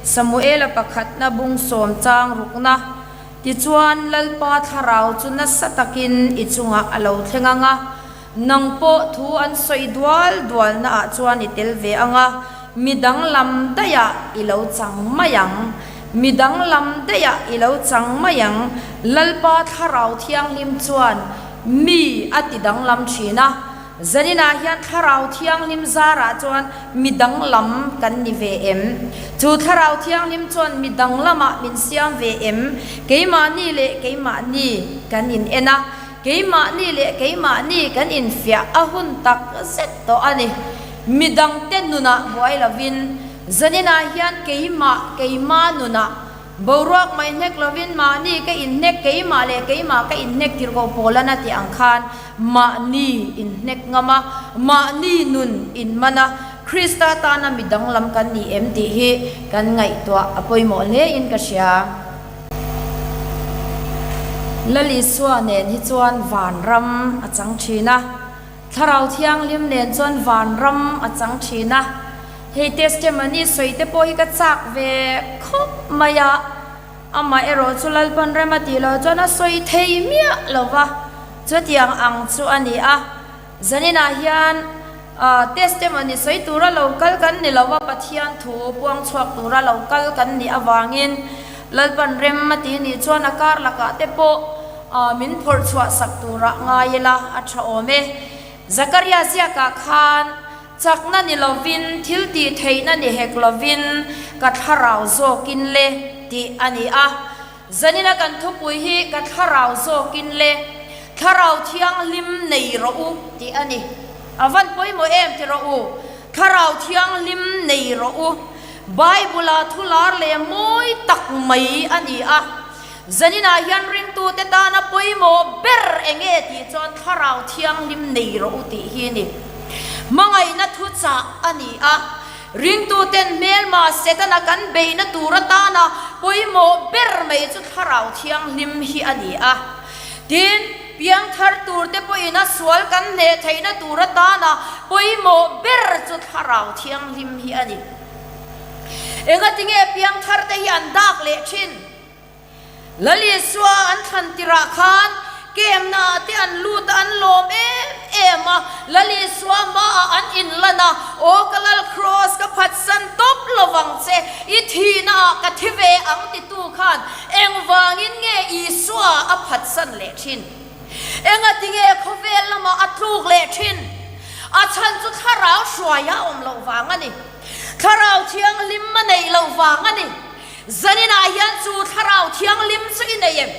Samuela pakhatna bung sawm chang rukna. Tichuan, Lalpa thlarau chu nasa takin i chungah a lo thleng ang a, nang pawh thu an sawi dual dualnaah chuan i tel ve ang a, mi danglam daihah i lo chang mai ang. Mi danglam daihah i lo chang mai ang. Lalpa thlarau thianghlim chuan mi a ti danglam thin a. Zaninah hian Thlarau Thianghlim zarah chuan mi danglam kan ni ve em? Chu Thlarau Thianghlim chuan mi danglamah min siam ve em? Keimahni leh keimahni kan in en a, keimahni leh keimahni kan infiah a hun tak zet tawh a ni. Mi dangte nunah buai lovin, zaninah hian keimah, keima nunah Boruak mai hnek lovin mahni ka inhnek keimah leh keimah ka inhnek tirh ko pawl a na tih ang khan mahni inhnek ngam a, mahni nun inman a, Krista tana mi danglam kan ni em tih hi kan ngaihtuah a pawimawh hle in ka hria. Lal Isua nen hi chuan vanram a chang thin a. Thlarau Thianghlim nen chuan vanram a chang thin a, hei testimony sawi te pawh hi ka chak ve khawp mai a, amah erawh chu Lalpan rem a tih loh chuan a sawi thei miah lo va, chutiang ang chu a ni a, zaninah hian testimony sawi tura lo kal kan ni lo va, Pathian thu puang chhuak tura lo kal kan nih avangin Lalpan rem a tih nih chuan a kar lakah te pawh min phawrh chhuah sak turah ngai ila a tha awm e. Zakaria ziakah khan chakna ni lovin thil tih theihna ni hek lovin ka thlarau zawkin le tih a ni a. Zanina kan thupui hi ka thlarau zawkin le, thlarau thianghlim nei rawh u tih a ni. A van pawimawh em ti rawh u, thlarau thianghlim nei rawh u. Bible-a thu lar leh mawi tak mai a ni a. Zaninah hian ringtute tana pawimawh ber eng nge tih chuan Thlarau Thianghlim nei rawh u tih hi a ni. Hmangaihna thuchah a ni a. Ringtuten hmelma Setana kan beihna tur atana pawimawh ber mai chu Thlarau Thianghlim hi a ni a. Tin, piangthar turte pawhin a sual kan hneh theihna tur atana pawimawh ber chu Thlarau Thianghlim hi a ni. Engatinge piangthar te hi an dak leh thin? Lal Isua an thlan tirah khan kemna ah te an lut a, an lawm em em a, Lal Isua hmaah an inlan a, Aw ka Lal Kraws ka phatsan tawp lovang che, i thihna ah ka thi ve ang titu khan engvangin nge Isua a phatsan leh thin? Engatinge khawvel lamah a tluk leh thin? A chhan chu thlarau hruaia awm loh vang a ni. Thlarau Thianghlim a neih loh vang a ni. Zaninah hian chu Thlarau Thianghlim chu i nei em?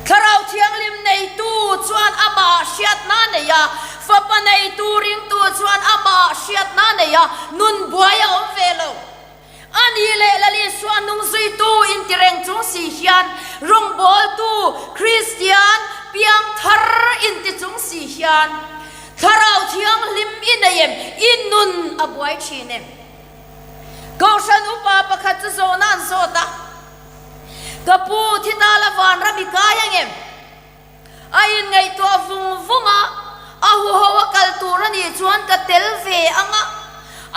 Thlarau Thianghlim neitu chuan amah hriatna a nei a, Fapa neitu ringtu chuan amah hriatna a nei a, nun buai a awm ve lo. A ni leh Lal Isua nung zuitu intireng chung si hian rawngbawltu Kristian piangthar inti chung si hian Thlarau Thianghlim i nei em? I nun a buai thin em? Kohhran upa pakhat chu zawhna an zawt a, Ka pu, thi ta la vanram i kai ang em? A inngaihtuah vung vung a, a huho a kal tur a nih chuan ka tel ve ang a,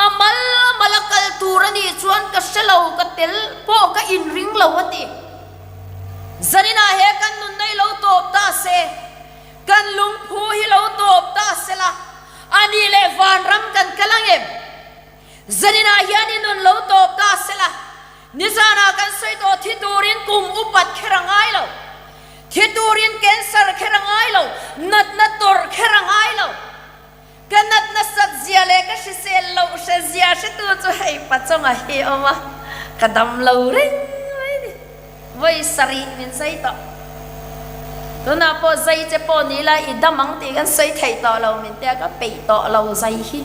a mal a mal a kal tur a nih chuan ka hre lo, ka tel pawh ka inring lo a ti. Zaninah he kan nunna hi lo tawp ta se, kan lungphu hi lo tawp ta se la, a nih leh vanram kan kal ang em? Zaninah hian i nun lo tawp ta se la, nizanah kan sawi tawh thi turin kum upat kher a ngai lo. Thi turin cancer kher a ngai lo, natna tawrh kher a ngai lo. Ka natna sat zia leh ka hrisel loh hre zia hretu chu hei pachawng-a hi a awm a, ka dam lo reng mai ni. Vawi sarih min zai tawh. Tunah pawh zai che pawh ni la i dam ang tih kan sawi theih tawh lo min tia ka peih tawh lo zai hi.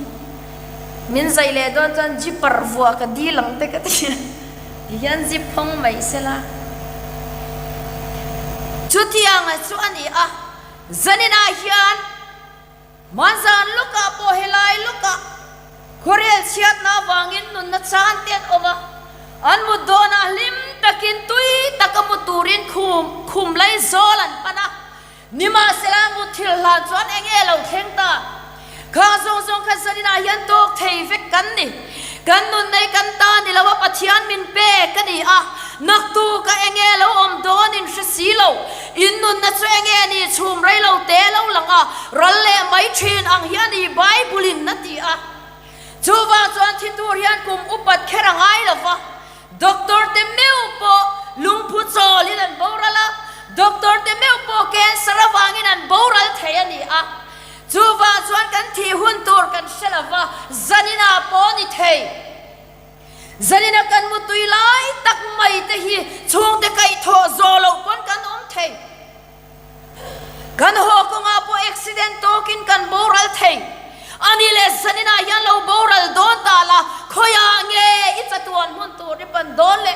Min zai leh dawn chuan zipper vuah ka dil ang te ka ti. Ti hian zip phawng mai sela. Chutianga chu a ni a, zaninah hian Hmanzan lawkah pawh helai lawkah khuarel chhiatna avangin nunna chan te an awm a, an mut dawnah hlim takin tui taka mu turin khum khum lai zawl an pan a, nimahsela mutthil hlan chuan eng nge lo thleng ta? Khang zawng zawng kha zaninah hian tawk thei vek kan ni. Kan nun nei kan ta ni lo a. pek a ni a, naktuk a enge lo awm dawn in hre si lo. In nunna chu enge ni chhum rei lo te lo lang a, ral leh mai thin ang hi a ni Bible in a ti a. Chuvang chuan thi tur hian kum upat kher a ngai lo va, Doctor te meuh pawh lungphu chawlin an boral a, doctor te meuh pawh cancer avangin an boral thei a ni a. Chuvang chuan kan thih hun tur kan hre lo va, zaninah pawh ni thei. Zanina kan mutui lai tak mai te hi chhungte kaihthawh zawh loh pawn kan awm thei. Kan haw kawngah pawh accident tawkin kan boral thei. A ni leh zaninah hian lo boral dawn ta la, khawiah nge i chatuan hmun tur i pan dawn le?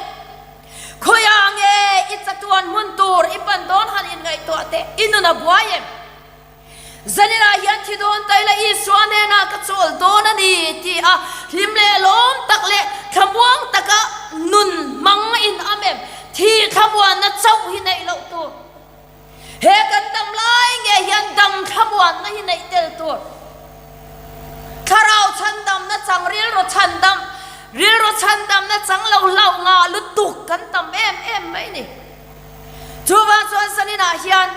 Khawiah nge i chatuan hmun tur i pan dawn han inngaihtuah teh, i nun a buai em? Zaninah hian thi dawn ta ila Isua hnenah ka chawl dawn a ni ti a hlim leh lawm tak leh thlamuang taka nun hmang in am em? Thi thlamuanna chauh hi neih loh tur. He kan dam lai nge hian dam thlamuanna hi neih tel tur. Thlarau chhandamna chang rilru chhandam, rilru chhandamna chang lo hlauh ngah lutuk kan tam em em mai ni. Chuvang chuan zaninah hian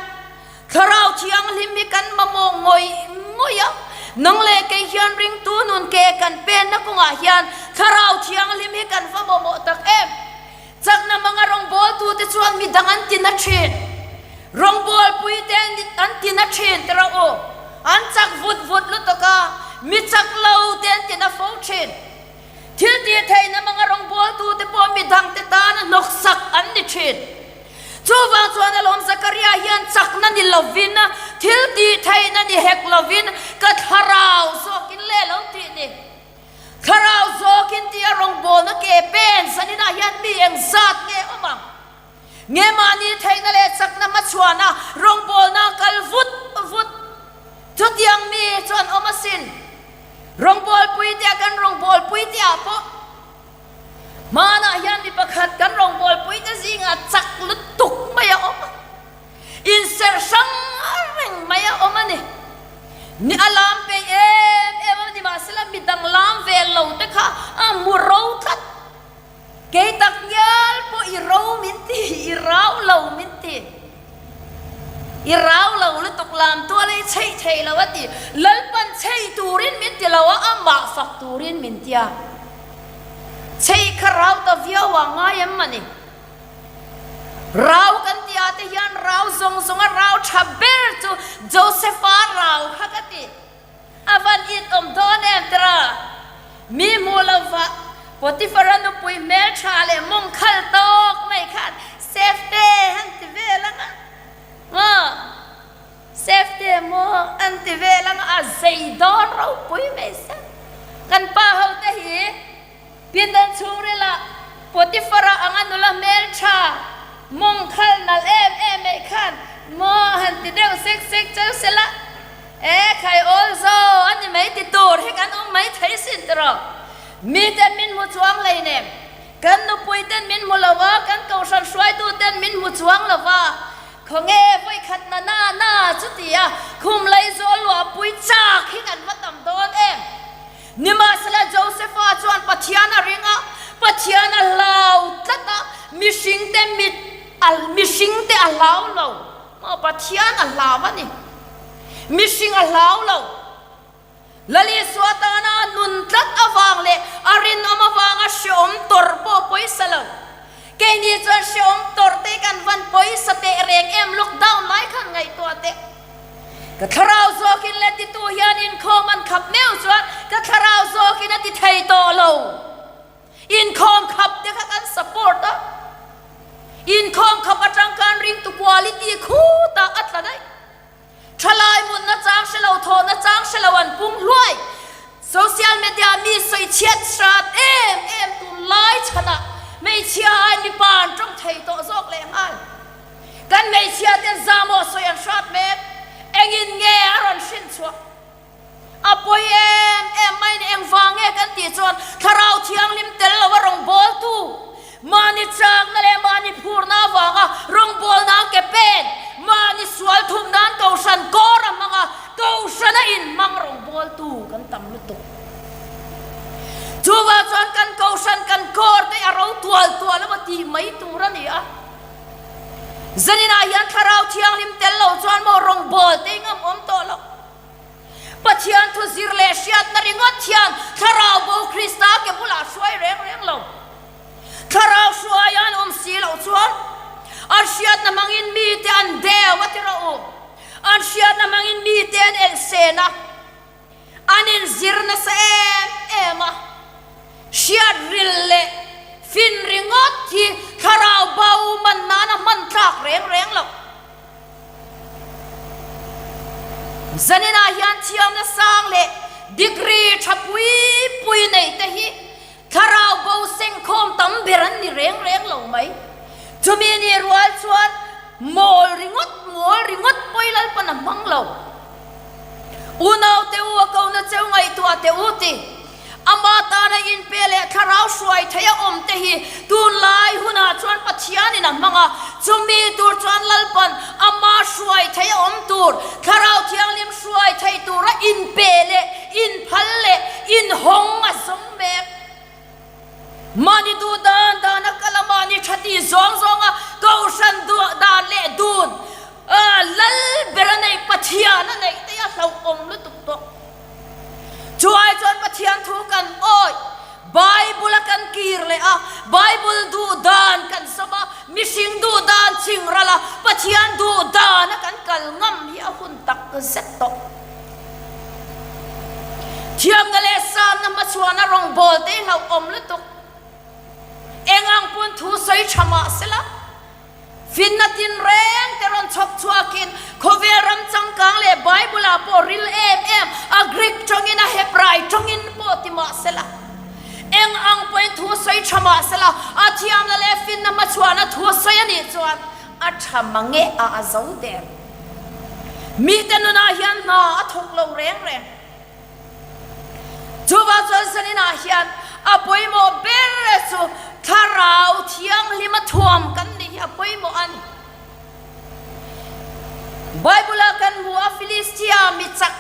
Thlarau Thianghlim hi kan mamawh ngawih ngawih a, nang leh kei hian ringtu nun ke kan penna kawngah hian Thlarau Thianghlim hi kan va mamawh tak em? Chakna hmanga rawngbawltute chuan mi dang an ti na thin. Rawngbawlpuite an ti na thin tira u. An chak vut vut lutuk a, mi chak lo te an ti na fo thin. Thil tih theihna hmanga rawngbawltute pawh mi dangte tana hnawksak an ni thin. Chuvang chuan alawm Zakaria hian chakna ni lovin, thil tih theihna ni hek lovin ka thlarau zawkin leh lo tih ni. Thlarau zawkin tia rawngbawlna ke pen zaninah hian mi eng zat nge awm ang? Nge mahni theihna leh chakna hmachhuana rawngbawlna kal vut vut? Chutiang mi chuan awm asin. Rawngbawlpui tia kan rawngbawlpui tihah pawh hmanah hian mi pakhat kan rawngbawlpuite zingah chak lutuk mai a awm a. Inserh hrang reng mai a awm a ni. Ni a lam peih em em a ni, mahsela mi dang lam ve lo te kha a hmu ro tlat. Kei tak ngial pawh i ro min ti, i rau lo min ti. I rau lo lutuk lam tual a i chheih thei lo a ti. Lalpan chheih turin min ti lo a, amah fak turin min ti a. Chheih kha rau ta viau ah ngai em a ni. Rau kan tih ah te hian rau zawng zawng a rau tha ber chu Josepha rau kha ka ti. A van it awm dawn em tira? Mi hmuh lo vah Potiphar-a nupui hmel tha leh mawng khal tawk mai khan Safety an ti vel ang a. Maw? Safety maw an ti vel ang a, a zei dawn ropui mai sia. Kan pa ho te hi Pindan chhungrilah Potiphar-a anga nula hmeltha, mawng khal nalh em em mai khan maw han ti deuh sek sek cheu sela, E khai awl zo a ni mai ti tur hi kan awm mai thei sin tiraw? Miten min hmu chuang hleinem, kan nupui ten min hmu lo a, kan kohhran hruaitu ten min hmu chuang lo va, khawnge vawikhat na na na chutia khum lei zawl luahpui chak hi kan va tam dawn em? Nimahsela Josepha chuan Pathian a ring a, Pathian a hlau tlat a, mihringte mit a mihringte a hlau lo. Maw Pathian a hlau a ni. Mihring a hlau lo. Lal Isua tana a nun tlat avang leh a rinawm avanga hreawm tawrh pawh pawisa lo. Keini chuan hreawm tawrh te kan van pawisa teh reng em lockdown lai khan ngaihtuah teh. Ka thlarau zawkin le titu hian inkhawm an khap meuh chuan ka thlarau zawkin a ti thei tawh lo. Inkhawm khap te kha kan support a, inkhawm khap atang khan ringtu quality khutah a tla daih. Thalai mutna chang hre lo, thawhna chang hre lo an pung hluai. Social media mi sawi chhiat hrat em em tunlai chhanah hmeichhia ai mipa an tawng thei tawh zawk lehnghal. Kan hmeichhia ten zahmawh sawi an hrat mek. Engin nge a rawn hrin chhuah? A pawi em em mai ni engvang nge kan tih chuan Thlarau Thianghlim tel lo a rawngbawltu mahni chakna leh mahni phurna avanga rawngbawlna ke pen, mahni sual thum nan Kohhran kawr a hmang a, Kohhrana inhmang rawngbawltu kan tam lutuk. Chuvang chuan kan Kohhran kan kawr te a ro tual tual a. chuan an hriatna hmangin mite an deu a ti rawh u. An hriatna hmangin mite an elhsen a, an inzir nasa em em a. Hriat ril leh fin ringawt hi thlarau bo man nana hman tlak reng reng lo. Zaninah hian thiamna sang leh degree tha pui pui neih te hi thlarau bo sengkhawm tam ber an ni reng reng lo mai. Chumi ni rual chuan mawl ringawt mawl ringawt pawi Lalpan a hmang lo. Unaute u a kohna cheu ngaihtuah teh u ti. Ama tana inpe leh thlarau hruai thei a awm te hi tunlai hunah chuan Pathianin a hmang a, chumi tur chuan Lalpan ama hruai thei a awm tur, thlarau thianghlim hruai thei tura inpe leh inphal leh inhawng a zawng mek. Mahni duh dan dana kal a, mahni tha ti zawng zawnga kohhran duh dan leh dun Lal ber a neih, Pathian a neih te a hlauhawm lutuk tawh. Chu ai chuan Pathian thu kan awih, Bible a kan kir leh a, Bible duh dan kan sawm a, mihring duh dan ching ral a, Pathian duh dan a kan kal ngam hi a hun tak zet tawh. Thiamna leh sanna hmachhuana rawngbâwl te hi hlauhawm lutuk. Eng ang pawn thu sawi tha mah sela, Finna tinreng te rawn chhawp chhuakin khawvel ram changkang leh Bible-ah pawh ril em em, a Greek tawngin a Hebrai tawngin pawh ti mah sela, eng ang pawhin thu sawi tha mah sela, a thiamna leh finna hmachhuahna thu sawi a nih chuan a tha mange a a zo der. Mite nunah hian hna a thawk lo reng reng. Chuvang chuan Zaninah hian a pawimawh ber chu Thlarau Thianghlima thuam kan nih hi a pawimawh a ni. Bible-ah kan hmu a, Filistia mi chak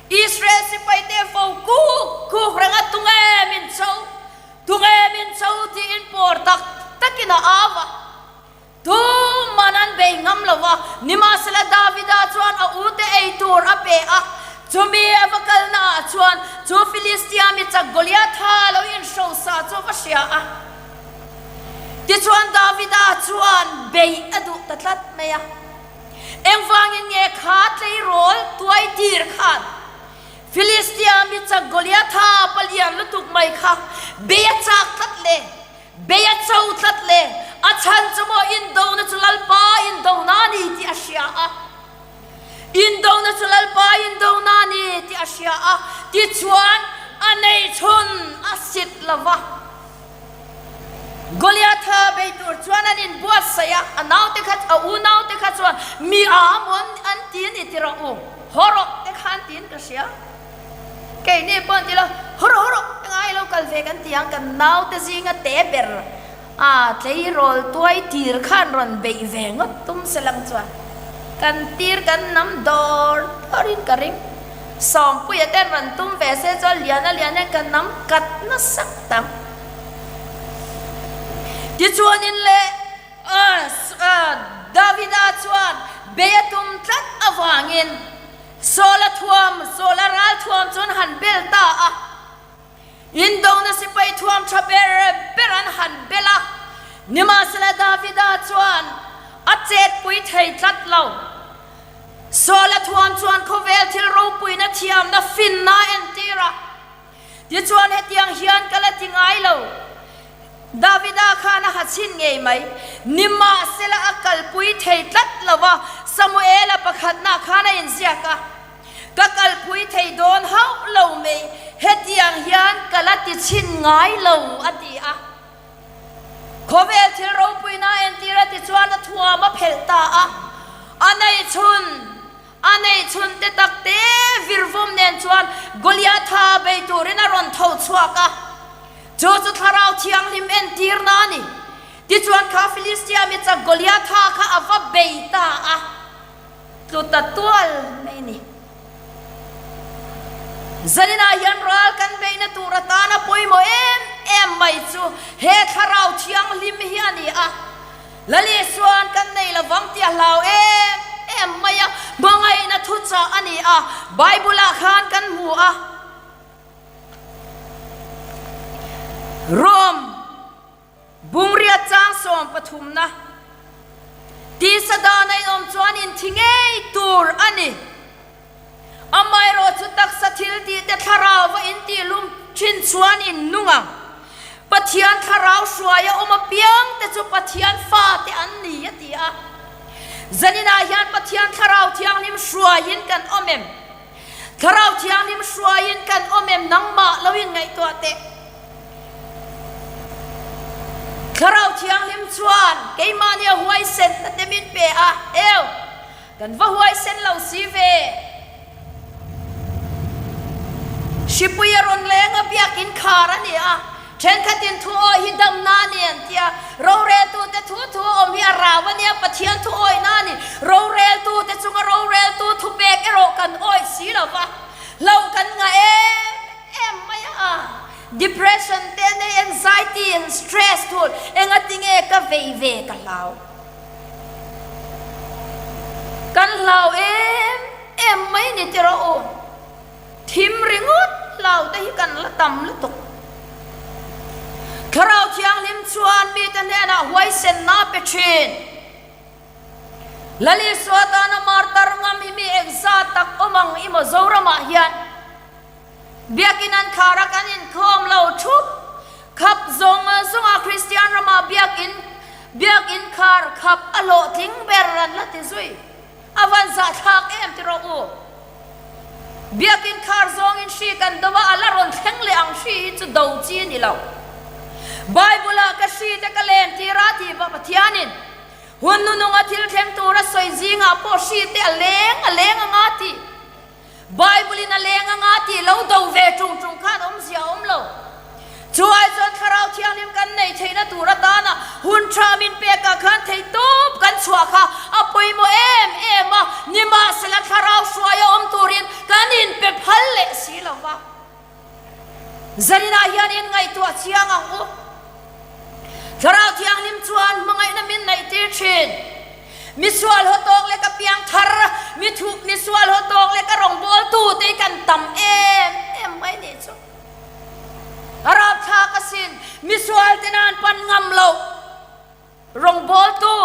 Israel sipaite fo kuk kuk renga tunge min cho, tunge min cho tiin pawr tak takin a au a. Tuman an bei ngam lo va, nimahsela Davida chuan a ute ei tur a pe a. Chumi a va kalnaah chuan chu Filistia mi chak Goliatha lo inhrosa chu a va hria a. Tichuan Davida chuan bei a duh ta tlat mai a. Engvangin nge kha tleirawl tuai tir khan Filistia mi chak Goliatha palian lutuk mai kha bei a chak tlat le? Bei a cho tlat le, a chhan chu maw indona chu Lalpa indona a ni tih a hria a. Indona chu Lalpa indona a ni tih a hria a, tichuan a neichhun a sit lo va. Goliatha bei tur chuan an inbuatsaih a, a naute kha, a unaute kha chuan mi a maw an ti a ni ti rawh u, haw rawh te kha an tiin ka hria. Keini pawh an ti lo, Haw rawh, haw rawh, engai lo kal ve kan ti ang, kan naute zinga te ber a tleirawl tuai tir khan rawn beih ve ngawt tum se lang chuan kan tir kan nam dawr dawrin ka ring. Sawmpuia ten rawn tum ve se chuan liana lian hian kan nam kat nasa tak. Tichuanin le Davida chuan bei a tum tlat avangin, Saula thuam, Saula ral thuam chu an han bel ta a. Indona sipai thuam tha ber ber an han bel a. Nimahsela Davida chuan a chetpui thei tlat lo. Saula thuam chuan khawvel thil ropuina thiamna finna a entir a. Tichuan hetiang hian ka la ti ngai lo. Davida khan a ha chhin ngei mai. Nimahsela a kalpui thei tlat lo va, Samuela pakhatna khan a inziak a, Ka kalpui thei dawn hauh lo mai, hetiang hian ka la ti chhin ngai lo, a ti a. Khawvel thil ropuina entir a tichuan a thuam a phelh ta a, a neihchhun A neihchhun te tak te virvum nen chuan Goliatha bei turin a rawn tho chhuak a, chu chu Thlarau Thianghlim entirna a ni. Tichuan kha Filistia mi chak Goliatha kha a va bei ta a, tlu ta tual mai a ni. Zaninah hian ral kan beihna tur atana pawimawh em em mai chu he Thlarau Thianghlim hi a ni a. Lali chuan kan nei lovang tih a hlau em em mai a, hmangaihna thuchah a ni a, Bible-ah khan kan hmu a. Rom bungriat chang. sawmpathumna, Tisa dana in awm chuan in thi ngei tur a ni. Amaherawhchu taksa thil tihte thlarauva in tihlum thin chuan in nung ang. Pathian thlarau hruaia awm apiang te chu Pathian fate an ni, a ti a. Zaninah hian Pathian thlarau thianghlim hruaiin kan awm em? Thlarau thianghlim hruaiin kan awm em? Nangmah lo in ngaihtuah teh. Thlarau thianghlim chuan keimahnia huaisenna te min pe a, Eu! Kan va huaisen lo si ve. Hripui a rawn leng a, biakin khar a ni a, thenkhatin thu awih hi damna a ni an ti a, roreltute thu thu a awm hi a rau a nia, Pathian thu awihna a ni, roreltute chunga roreltu thupek erawh kan awih si lo va, hlauh kan ngah em em mai a, depression te nei anxiety and stress thul engatinge ka vei ve ka hlau. Kan hlau em em mai ni ti rawh u. Thim ringawt hlau te hi kan la tam lutuk. Thlarau Thianghlim chuan mite hnenah huaisenna a pe thin. Lal Isua tana martar ngam hi mi engzat tak awm ang i maw Zoramah hian. Biakin an khar a kan inkhawm lo thup khap zawng zawng a Kristian ramah biakin biakin khar khap a hlawhtling ber an la ti zui a van zahthlak em ti rawh u. Biakin khar zawngin hri kan do a a la rawn thleng leh ang hri hi chu do chi a ni lo. Bible ah ka hri te ka len tir a tih pah Pathianin hun nununga thil thleng tura sawi zingah pawh hri te a leng a leng anga tih Bible in a leng anga tih lo do ve ṭung ṭung khan awmzia a awm lo. Chu ai chuan Thlarau Thianghlim kan neih theihna tur atana hun ṭha min pekah khan theihtawp kan chhuah kha a pawimawh em em a, nimahsela Thlarau hruaia awm turin kan inpe phal leh si lo va. Zaninah hian in ngaihtuah chiang ang u. Thlarau Thianghlim chuan hmangaihna min neihtir thin. Mi sual haw tawk leh ka piang thar, mi thup mi sual haw tawk leh ka rawngbawltu te hi kan tam em em mai nih chu. A rapthlak asin, mi sual te nan pan ngam lo. Rawngbawltu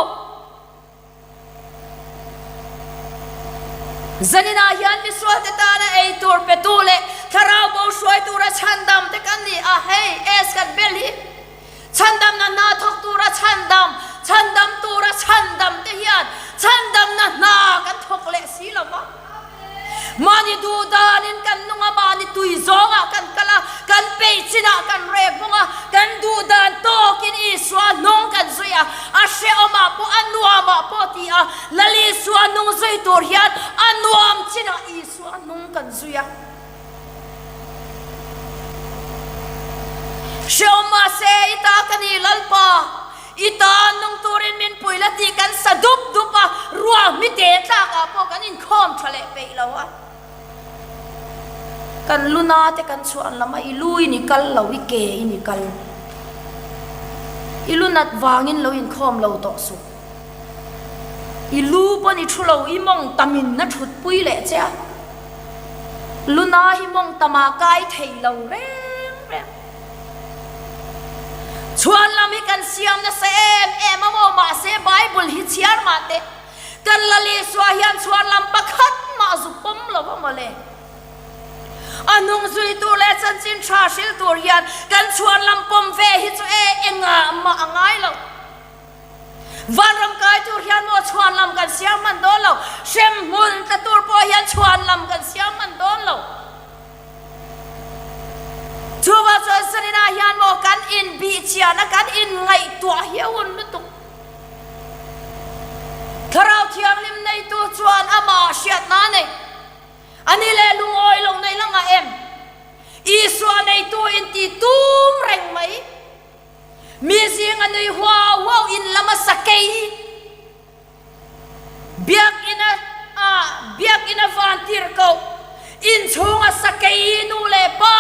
Zaninah hian misualte tana ei tur petu leh thlarau bo hruai tura chhandam te kan ni a, hei es kan bel hi chhandamna hna thawk tura chhandam, chhandam tura chhandam te hian chhandamna hna kan thawk leh si lo va. Mahni duh danin kan nung a, mahni tui zawngah kan kal a, kan peih chinah kan rek bawk a, kan duh dan tawkin Isua hnung kan zui a, a hrehawmah pawh a nuamah pawh ti a, Lal Isua hnung zui tur hian a nuam chinah Isua hnung kan zui a. Hrehawm mahse i ta ka ni Lalpa. I tan nung turin min pui la tih kan sa dup dup a, ruah hmite tlakah pawh kan inkhawm tha leh peih lo a. Kan luna te kan chhuah lam a, i lu in i kal lo, i ke in i kal. I lu nat vangin lo inkhawm lo tawh suh. I lu pawn i thu lo, i mawng tamin a thut pui leh che a. Luna hi mawng tamah kai thei lo reng reng. Chhuan lam hi kan siam nasa em em a maw? Mahse Bible hi chhiar mah teh. Kan Lal Isua hian chhuan lam pakhat mah zu pawm lo a maw le? A hnung zui tur leh chanchin tha hril tur hian kan chhuan lam pawm ve hi chu e engah mah a ngai lo. Vanram kai tur hian maw chhuan lam kan siam hman dawn lo. Hremhmun tla tur pawh hian chhuan lam kan siam hman dawn lo. Chuvang chuan Zaninah hian maw kan inbihchian a, kan inngaihtuah hi a hun lutuk. Thlarau Thianghlim neitu chuan amah hriatna a nei. A ni leh lungawi lo nei la ngah em? Isua neitu inti tum reng mai. Mi zinga nui huau huau in lama sakei. Biakinn a Biakinn a van tir ko. Innchung a sakei nu le pa.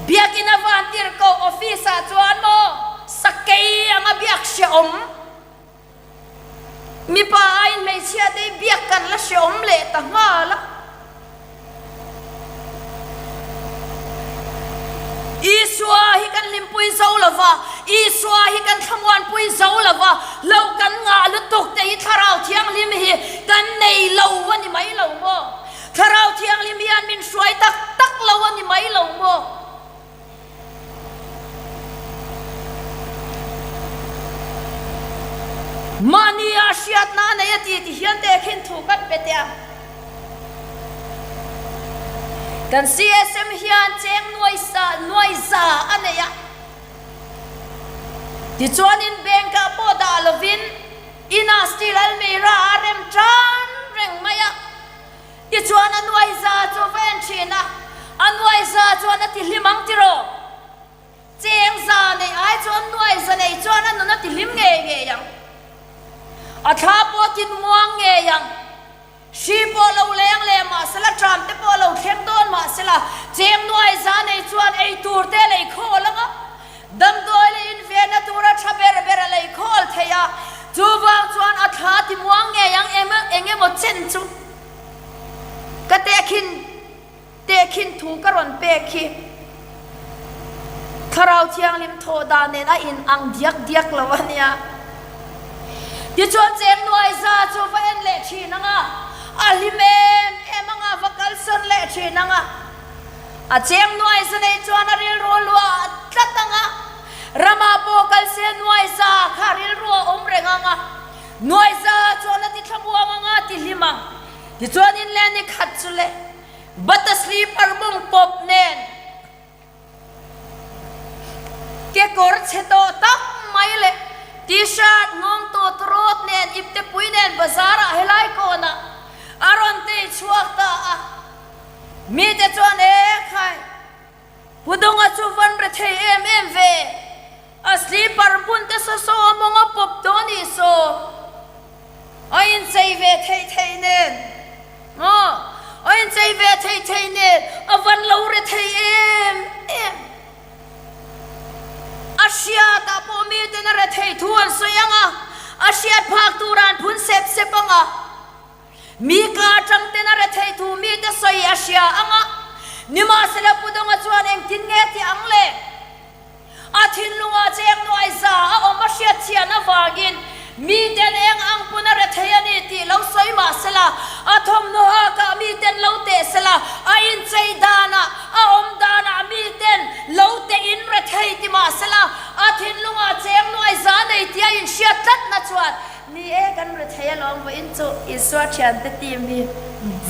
Biakinn a van tir ko office ah chuan maw sakei anga biak hreawm. Mipa aiin hmeichhia te hi biak kan la hreawm leh ta nghal a. Isua hi kan hlim. hlimpui zo lo va, Isua hi kan thlamuanpui zo lo va, hlauh kan ngah lutuk te hi Thlarau Thianghlim hi kan nei lo a ni mai lo maw? Thlarau Thianghlim hian min hruai tak tak lo a ni mai lo maw? Mahnia hriatna a nei a ti ti hian tehkhin thu kan pe teh a. Kan CSM hian cheng nuaisa nuaiza a nei a. Tichuanin bank-ah pawh dah lovin inah steel almirah a rem tan reng mai a. Tichuan a nuaiza chu va en thin a, a nuaiza chuan a ti hlim ang tiraw? Cheng za neih ai chuan nuaiza nei chuan a nun a ti hlim ngei ngei ang. A thla pawh a tinmuang ngei ang. Hri pawh lo leng leh mahsela, tram te pawh lo thleng dawn mahsela, cheng nuaiza nei chuan ei tur te lei khawl ang a, damdawi leh invenna tura tha ber ber a lei khawl thei a, chuvang chuan a thla timuang ngei ang em eng emaw chen chu ka tehkhin tehkhin thu ka rawn pek hi Thlarau Thianghlim thawh dan nen a in ang diak diak lo a nia. Tichuan cheng nuaiza chu va en leh thin ang a, a hlim em em ang a, va kalsawn leh thin ang a. A cheng nuaiza nei chuan a rilru luah tlat ang a, ramah pawh kal se nuaiza kha rilru a awm reng ang a, nuaiza chuan a ti thlamuang ang a, ti hlim ang. Tichuan in leh ni khat chu le bata sleeper mawng pawp nen kekawr chhe tawh tak mai leh t-shirt nghawng tawt rawt nen iptepui nen bazar ah helai kawnah a rawn tei chhuak ta a. Mite chuan e khai, Pu Donga chu van re thei em em ve, a sleeper hmun te saw saw a mawng a pawp dawn nih saw, a inchei ve theih theih nen, aw, a inchei ve theih theih nen a van lo re thei em em. A hriatah pawh miten a re thei thu an sawi ang a, a hriat phak tur an phun sep sep ang a. Mi ka atang ten a rethei thu mite sawi a hria ang a, nimahsela Pu Donga chuan engtin nge ti ang le? A thinlungah cheng nuaiza a awm a hriat chhian avangin miten eng ang pawn a rethei a ni tih lo sawi mahsela, a thawmhnaw hakah miten lo teh sela, a inchei danah, a awm danah miten lo teh in rethei ti mahsela, a thinlungah cheng nuaiza a nei tih a inhriat tlatna chuan Ni e, kan ri thei alawm vawiin chu Isua thiante team hi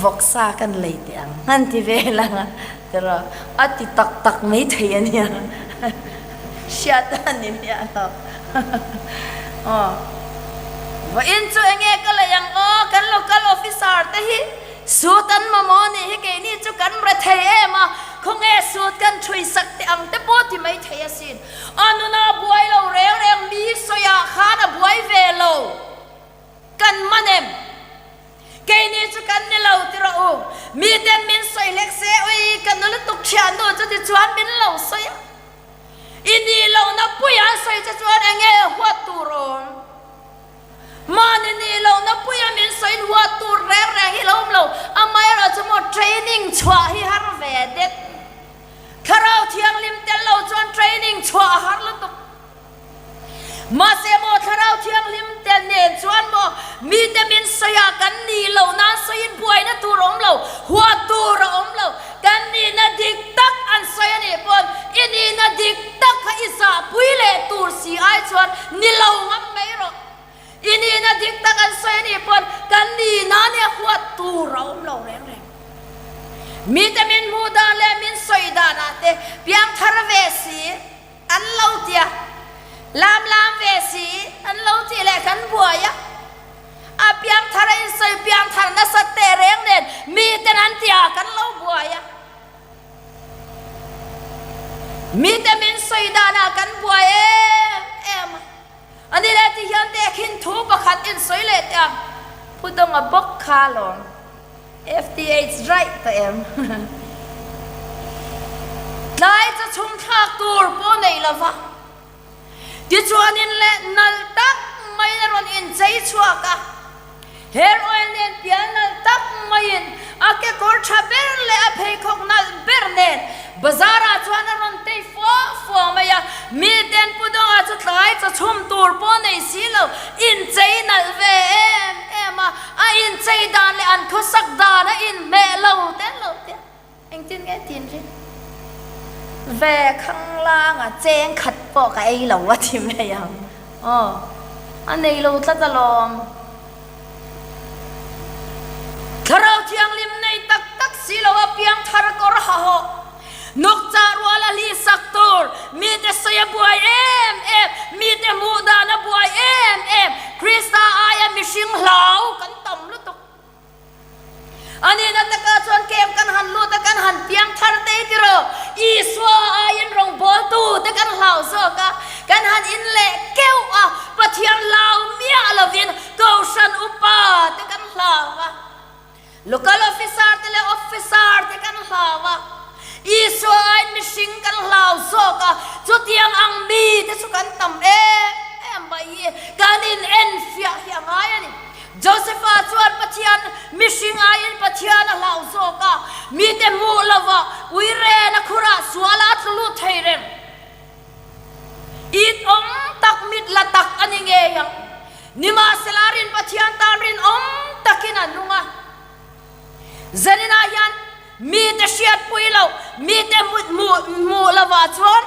vawksa kan lei teh ang an ti vel ang a tiraw a ti tak tak mai thei a nia hriat a ni miah lo aw vawiin chu enge ka lei ang aw kan local officer te hi suit an mamawh a nih hi keini chu kan ri thei em a khawnge suit kan thui sak teh ang te pawh ti mai thei asin. A nuna buai lo reng reng mi sawiah khan a buai ve lo. Kan man em? Keini chu kan ni lo ti rawh u. Miten min sawi hlek se, ui ka nu lutuk thiannu chu ti chuan min lo sawi a. I nih lohna puia an sawi che chuan enge huat tur awm? Mahni nih lohna puia min sawiin huat tur reng reng hi lo awm lo. Amaherawhchu maw training chhuah hi har ve det. Thlarau Thianghlim tel lo chuan training chhuah a har lutuk. Mahse maw Thlarau Thianghlim tel nen chuan maw mite min sawi a, kan nih loh nan sawiin buaina tur a awm lo, huat tur a awm lo. Kan nihna dik tak an sawi a nih pawn i nihna dik tak kha i zahpui leh tur si ai chuan ni lo ngam mai rawh. I nihna dik tak an sawi a nih pawn kan nihna nia huat tur a awm lo reng reng. Mite min hmuh dan leh min sawi danah te piang thar ve si an lo ti a, lam lam ve si an lo tih leh kan buai a. A piang thar a insawi piang thar nasat teh reng nen miten an ti a kan lo buai a. Mite min sawi danah kan buai em em a. A ni le ti hian tehkhin thu pakhat in sawi leh teh ang. Pu Donga bawk kha alawm. FTH raih tawh em? Tlai chu chhum thlak tur pawh nei lo va. Tichuanin le nalh tak maiin a rawn inchei chhuak a. Hair oil nen pial nalh tak maiin a kekawr tha ber leh a pheikhawk nalh ber nen bazar ah chuan a rawn tei fua fua mai a. lo, inchei nalh ve em em a, a inchei dan leh an khawsak dan a inhmeh lo te lo te a, engtin nge tin rin ve khanglang a cheng khat pawh ka ei lo a ti mai ang aw, a nei lo tlat alawm. Thlarau Thianghlim nei tak tak si lo a piangthar kawr hahawh. Nukchah rual a hlihsak tur, mite sawi a buai em em, mite hmuh dan a buai em em, Krista aia mihring hlau kan tam lutuk. A nihna takah chuan kem kan han lut a, kan han piang thar tei tiraw? Isua aiin rawngbawltu te kan hlau zawk a, kan han in leh keuh a, Pathian hlau miah lovin Kohhran upa te kan hlau a. Local officer te leh officer te kan hlau a, Isua aiin mihring kan hlau zawk a, chutiang ang mi te chu kan tam em em mai hi kan in enfiah hi a ngai a ni. Josepha chuan Pathian mihring aiin Pathian a hlau zawk a, mite hmuh lova uiren a khurah sual a tlu lut thei reng. It awm tak mit la tak a ni ngei ang. Nimahsela rin Pathian tan rinawm takin a nung a. Zaninah hian mite hriatpui loh, mite hmuh lovah chuan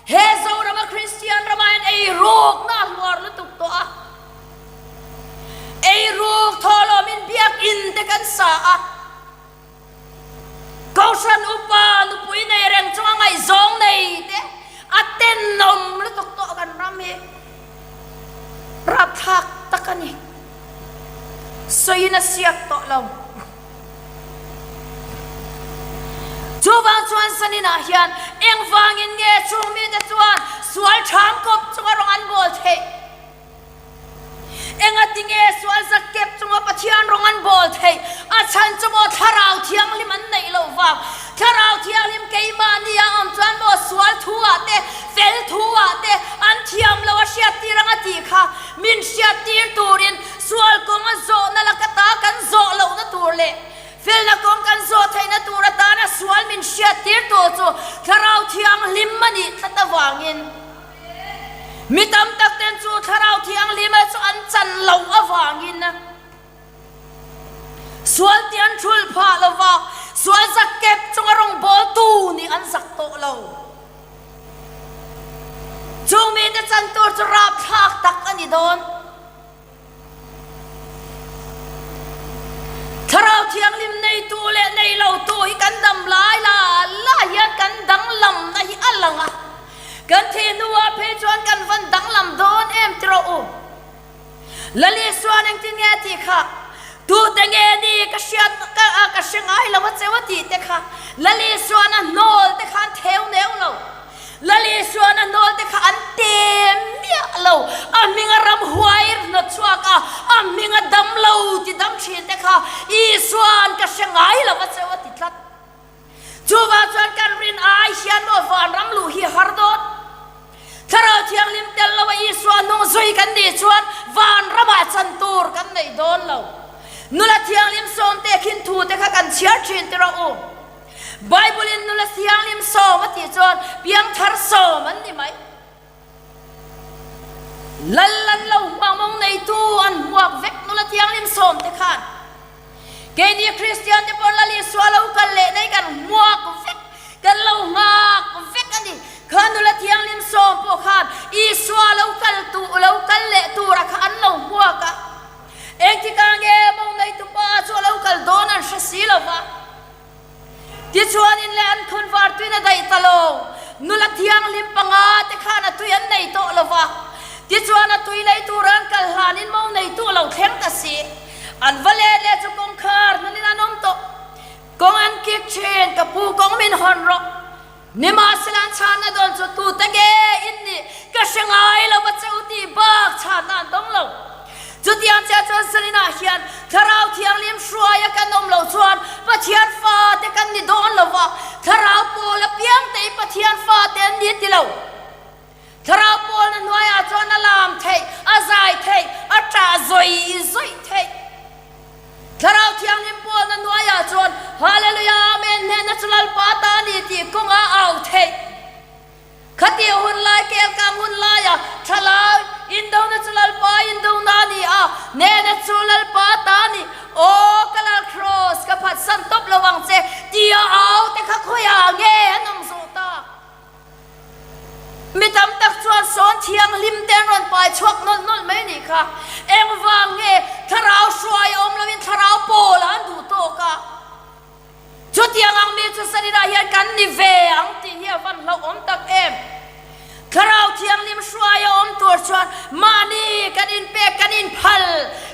he Zorama Kristian ramah hian eirukna a hluar lutuk tawh a. Eiruk thawhlawmin biakinn te kan sa a. Kohhran upa nupui nei reng chunga ngaihzawng nei te a tenawm lutuk tawh kan ram hi rapthlak tak a ni. Sawiin a siak tawh lo. Chuvang chuan Saninah hian engvangin nge chung mite chuan sual ṭhang kawp chunga rawng an bawl theih? Engatinge sual zakkep chunga Pathian rawng an bawl theih? A chhan chu maw Thlarau Thianghlim an neih loh vang. Thlarau Thianghlim keimahni a awm chuan maw sual thu ah te, fel thu ah te an thiam lo a hriattir ang a tih kha min hriattir turin sual kawng a zawhna laka ta kan zawh lohna tur leh felna kawng kan zawh theihna tur atana sual min hriattir tur chu Thlarau Thianghlim a nih tlat avangin Mi tam tak ten chu Thlarau Thianghlima chu an chan loh avangin sual tih an thulh phah lo va, sual zak kep chunga rawngbawltu nih an zak tawh lo. Chung mite chan tur chu rapthlak tak a ni dawn. Thlarau Thianghlim neitu leh nei lotu hi kan dam lai la la hian kan danglamna hi a lang a, kan thih hnuah phei chuan kan van danglam dawn em ti rawh u. Lal Isuan engtin nge a tih kha? Tute nge ni ka hriat ka ka hre ngai lo a cheu a tih te kha Lal Isuan a hnawl te kha an theu neu lo. Lal Isuan a hnawl te kha an tem miah lo. A hminga ramhuai hnawt chhuak a, a hminga dam lo ti dam thin te kha Isuan ka hre ngai lo a cheu a ti tlat. Chuvang chuan kan rin ai hian maw vanram luh hi har dawn. Thlarau Thianghlim tel lo a Isua hnung zui kan nih chuan vanramah chan tur kan nei dawn lo. Nula Thianghlim sawmte khin thu te kha kan chhiar thin ti rawh u. Bible in nula thianghlim sawm a tih chuan piangthar sawm an ni mai. Lal an lo hmuak mawng neitu an hmuak vek nula thianghlim sawm te khan. Keini Kristian te pawh Lal Isua lo kal leh nei kan hmuak vek, kan lo nghak vek a ni. Kha nula thianghlim sawm pawh khan Isua lo kal tu lo kal leh tura kha an lo hmuak a. Engtikah nge mawng neitu pa chu a lo kal dawn an hre si lo va. Tichuanin leh an khawnvar tuin a daih ta lo. Nula thianghlim panga te khan a tui an nei tawh lo va. Tichuan a tui lei tura an kal hlanin mo neitu a lo thleng ta si. An va let leh chu kawngkhar hnunin an awm tawh. Kawng an kik thin, ka pu kawng min hawn rawh. Nimahsela an chhanna dawn chu tute nge in nih ka hre ngai lo va che u tih bak chhanna an dawng lo. Chutiang chiah chuan Salinah hian Thlarau Thianghlim hruaia kan awm loh chuan Pathian fate kan ni dawn lo va, Thlarau pawl apiangte hi Pathian fate an ni ti lo. Thlarau pawlna hnuaiah chuan a lam theih, a zai theih, a ṭah zawih zawih theih. Thlarau Thianghlim pawlna hnuaiah chuan Hallelujah Amen hnehna chu Lalpa ta a ni tih kawnga a au theih. Khatih hun lai, kelkang hun laia thalai indona chu Lalpa tia au te kha khawiah nge an awm zawh tak? Mi tam tak chuan sawn thianghlim te an rawn pai chhuak nawlh nawlh mai nih kha. Engvang nge thlarau hruai a awm loin thlarau pawl ah an duh tawk a? Chutiang ang mi chu Sarinah hian kan ni ve ang tih hi a van hlauhawm tak em? Thlarau Thianghlim hruai a awm tur chuan mahni kan inpek, kan inphal,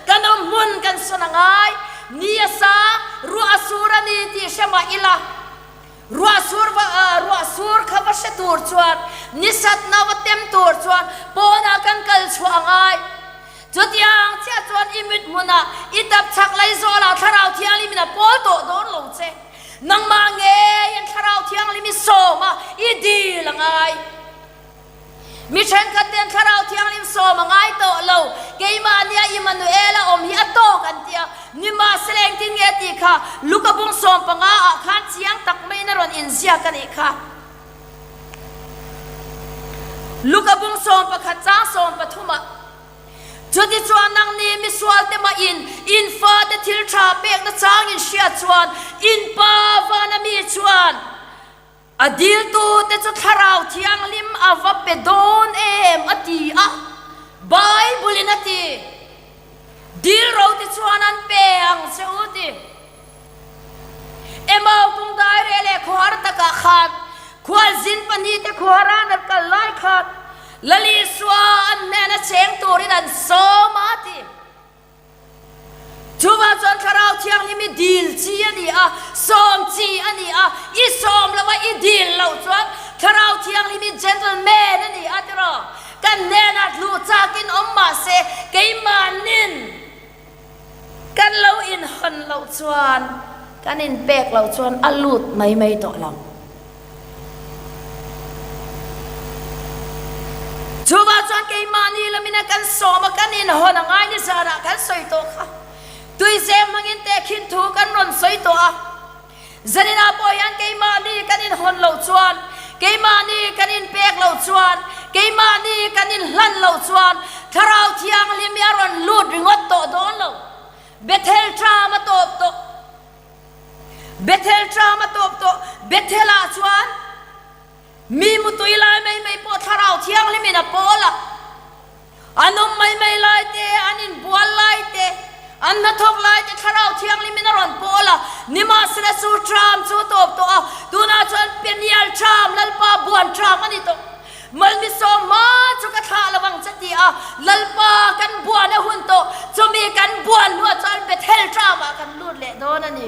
kan awm hmun kan sawn a ngai. Ni a sa, ruah a sur a ni tih hre mah ila, ruah sur va ruah sur kha va hre tur chuan, nisatna va tem tur chuan pawnah kan kal chhuah a ngai. Chutiang chiah chuan i mit hmunah i tap chak lai zawlah Thlarau Thianghlimin a pawl tawh dawn lo che. Nangmah ngeiin Thlarau Thianghlim i sawm a, i dil a ngai. Mi thenkhat ten Thlarau Thianghlim sawm a ngai tawh lo, keimahnia Immanuel-a awm hi a tawk an ti a. Nimahsela engtin nge tih kha Luka bung 15 ah khan chiang tak maiin a rawn inziak a nih kha. Luka bung 11 chang 13 ah, Chutichuan nangni misualte mah in in fate thil tha pekna chang in hriat chuan in Pa vana mi chuan a diltute chu Thlarau Thianghlim a va pe dawn em a ti a, Bible in a ti. Dil ro te chuan an pe ang che u ti. Emau kung daire leh khuahar takah khan khualzin pahnihte khuaharan an kal lai khan Lal Isua an hnena cheng turin an sawm a ti. Chuvang chuan Thlarau Thianghlim i dil chi a ni a, sawm chi a ni a, i sawm lova i dil loh chuan Thlarau Thianghlim i gentleman a ni a tiraw? Kan hnenah hluh chakin awm mah se keimahnin Kan lo inhawn loh chuan kan inpek loh chuan a lut mai mai tawh lo. Chuvah chuan keimahni lamin a kan sawm a, kan inhawn a ngai ni zanah kan sawi tawh kha. Tuizem hmangin tehkhin thu kan rawn sawi tawh a. Zaninah pawh hian keimahni kan inhawn loh chuan, keimahni kan inpek loh chuan, keimahni kan inhlan loh chuan Thlarau Thianghlim hi a rawn lut ringawt tawh dawn lo. Bethel tram a tawp tawh. Bethel tram a tawp tawh. Bethel-ah chuan mi mutui lai mai mai pawh Thlarau Thianghlimin a pawl a. An awm mai mai lai te, an inbual lai te, an hnathawk lai te Thlarau Thianghlimin a rawn pawl a, nimahsela chu tram chu a tawp tawh a, tunah chuan Peniel tram, Lalpa buan tram a ni tawh. Malmisawm hma chu ka thlah lo ang che ti a, Lalpa kan buan a hun tawh, chumi kan buan hnuah chuan Bethel tramah kan lut leh dawn a ni.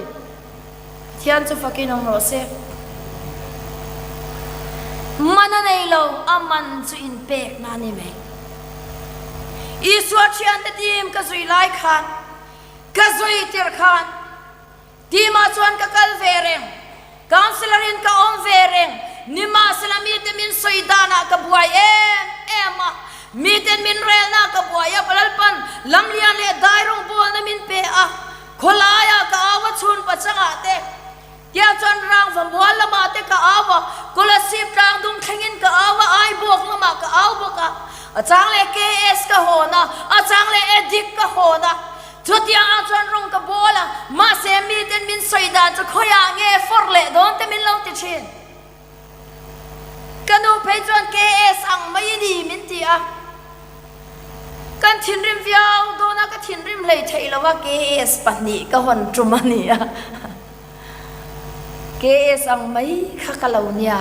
Pathian chu fakin awm rawh se. Man a nei lo, a man chu inpekna a ni mai. Isua thiante team ka zui lai khan, ka zui tirh khan, team ah chuan ka kal ve reng, councillor in ka awm ve reng, nimahsela mite min sawi danah ka buai em em a, miten min relna ka buai a, Lalpan lamlian leh dai rawngbawlna min pe a, Khawlaiah ka au a chhun pachangah te, tia chuan rangva mual lamah te ka au a, Kolasib tlang dung thlengin ka au a, Aibawk lamah ka au bawk a, a chang leh KS ka hawn a, a chang leh Addict ka hawn a, chutiang ang chuan rawng ka bawl a, mahse miten min sawi dan chu khawiah nge fawrh leh dawn te min lo ti thin. Ka nu phei chuan KS ang mai i ni min ti a, kan thinrim viau dawn a, ka thinrim hlei theih lo a, KS pahnih ka hawn tum a ni a, KS ang mai kha ka lo nia.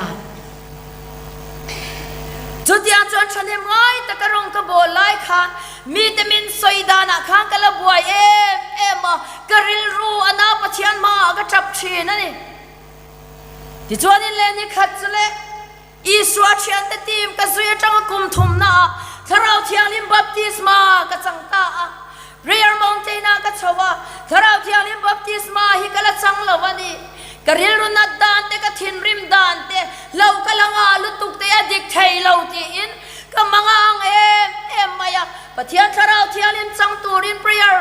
Chutiang chuan thahnem ngai taka rawng ka bawl lai khan mite min sawi danah khan ka la buai em em a, ka rilru a nau Pathian hmaah ka tap thin a ni. Tichuanin le ni khat chu le Isua thiante team ka zui atanga kum thumnaah Thlarau Thianghlim baptisma ka chang ta a. Prayer Mountain-ah ka chho a, Thlarau Thianghlim baptisma hi ka la chang lo a ni. Ka rilru nat dan te, ka thinrim dan te, hlauh ka la ngah lutuk te a dik thei lo tiin ka mangang em em mai a. Pathian Thlarau Thianghlim chang turin prayer,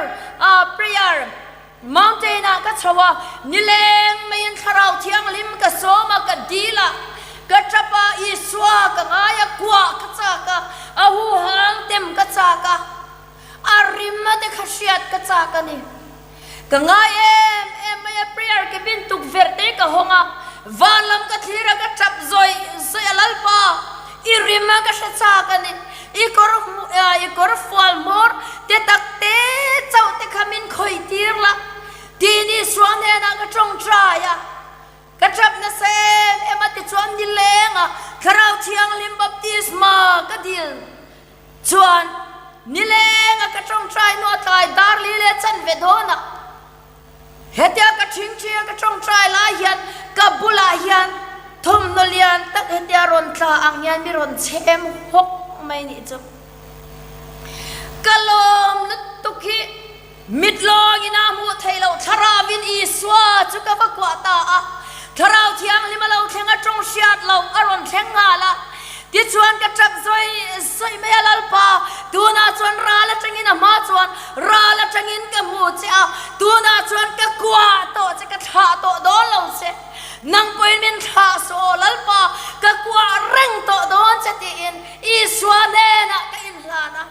prayer. Mountain ah ka chho a, nileng maiin Thlarau Thianghlim ka sawm a, ka dil a, ka tap a, Isua ka ngai a, kuah ka chak a, a huhang tem ka chak a, a rim a te kha hriat ka chak a ni. Ka ngai em em mai a, prayer ke. Cabin tukverh te ka hawng a, van lam ka thlir a ka tap zawih zawih a Lalpa, i rim a ka hre chak a ni, i kawr i kawr fual hmawr te tak te chauh te kha min khawih tir la tiin Isua hnenah ka tawngtai a. Ka tap nasa em em a tichuan nileng a Thlarau Thianghlim baptisma ka dil chuan nileng a ka tawngtai hnu a tlai dar li leh chanve dawn a hetia ka thingthi a ka tawngtai lai hian ka bulah hian thawmhnaw lian tak hetia rawn tla ang hian mi rawn chhem hawk mai nih chu ka lawm lutuk hi. Mit lawngin a hmuh theih loh Thlarauin Isua chu ka va kuah ta a. Thlarau Thianghlim a lo thleng a, tawng hriat loh a rawn thleng nghal a. Tichuan ka tap zawih zawih mai a, Lalpa, tunah chuan ral atangin a hma chuan ral atangin ka hmu che a, tunah chuan ka kuah tawh che, ka thlah tawh dawn lo che. Nang pawhin min thlah suh aw Lalpa, ka kuah reng tawh dawn che tiin Isua hnenah ka inhlan a.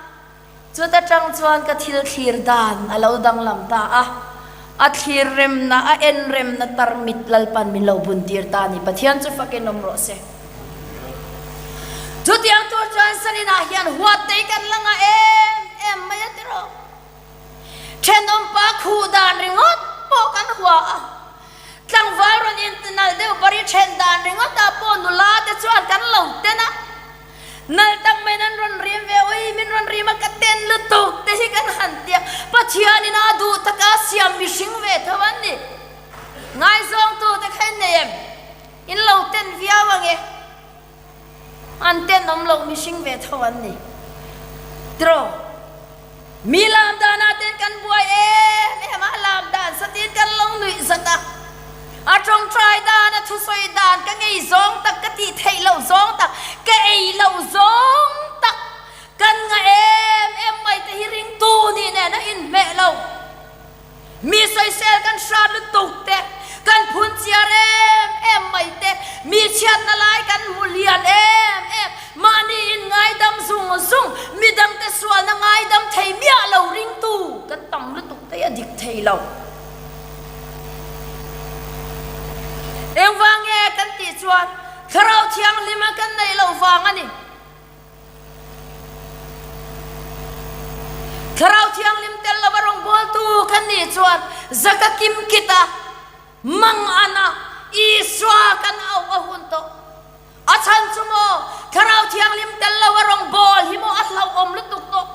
Chuta tang chuan ka thil thlir dan a lo danglam ta a, a thlir remna, a en remna tarmit Lalpan min lo bun tir ta a ni. Pathian chu fakin awm rawh se. Chutiang tur chuan Saninah hian huat te hi kan la ngah em em mai a tiraw? Thenawmpa khuh dan ringawt pawh kan hua a, tlangval rawn intinal deuh bari then dan ringawtah pawh nula te chuan kan lo ten a. Nal tak maiin an rawn rim ve, ui min rawn rim a ka ten lutuk te hi kan han ti a, Pathianin a duh taka siam mihring ve tho an ni. Ngaizawngtu te kha in nei em? In lo ten viau ange. An ten awm loh mihring ve tho an ni. Tiraw? Mi lam danah ten kan buai em em a, lam dan satin kan lo nuih zat a. A tawngtai dan, a thusawi dan ka ngei zawng tak, ka tih theih loh zawng tak, ka ei loh zawng tak kan ngah em em mai te hi ringtu nih nen a inhmeh lo. Mi sawisel kan hrat lutuk te, kan phun chiar em em mai te, mi chhiatna lai kan hmu lian em em, mahni in ngaidam zung zung, midangte sualna ngaidam thei miah lo ringtu kan tam lutuk te hi a dik thei lo. Engvang nge kan tih chuan Thlarau Thianghlima kan neih loh vang a ni. Thlarau Thianghlim tel lova rawngbawltu kan nih chuan zaka kim kita mang ana Isua kan auh a hun tawh. A chhan chu maw Thlarau Thianghlim tel lova rawngbâwl hi maw a hlauhawm lutuk tawh.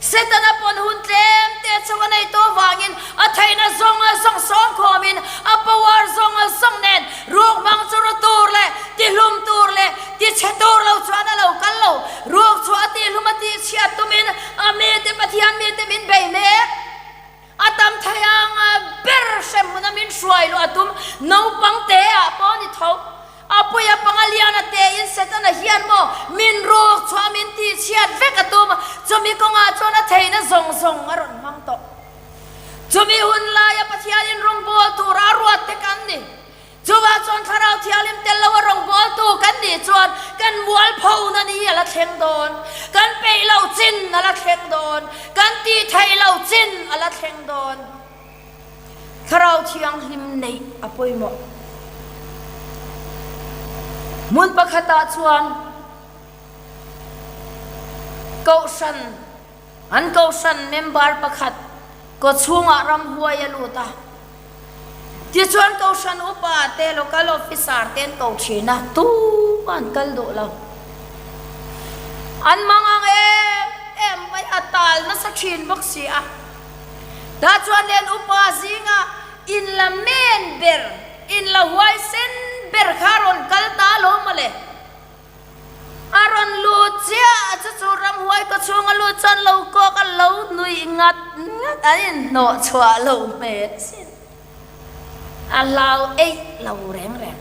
Setana pawn hun tlem te chu a nei tawh vangin a theihna zawng a zawng sawm khawmin a power zawng a zawng nen ruk hmang chu ru tur leh tihlum tur leh tichhe tur lo chuan a lo kal lo. Ruk chu a tihlum a tihchhiat tumin a mite Pathian mite min bei mek. A tam thei ang ber hremhmun a min hruai luh a tum naupang te ah pawh a ni tho. A puia panga lian a te in Setana hian maw min ruk chhuah min tih chhiat vek a tum chumi kawngah chuan a theihna zawng zawng a rawn hmang tawh. Chumi hun laia Pathianin rawngbâwl tura a ruat te kan ni. Chuvah chuan Thlarau Thianghlim tel lo a rawngbawltu kan nih chuan kan mualphona ni a la thleng dawn, kan peih lo chin a la thleng dawn, kan tih theih lo chin a la thleng dawn. Thlarau Thianghlim neih a pawimawh. Hmun pakhatah chuan Kohhran An Kohhran member pakhat kawchhungah ramhuai a lut a. Tichuan Kohhran upa te, local officer te an ko thin a, tumah an kal duh lo. An mang ang em em mai a tal nasa thin bawk si a. Tah chuan len upa zingah in la men ber, in la huaisen ber kha a rawn kal ta lo mawle. A rawn lut chiah a, chu chu ramhuai kaw chhunga lut chuan lo kawk a lo nuih ngat ngat an inhnawh chhuah lo hmel sin. A hlau eih lo reng reng.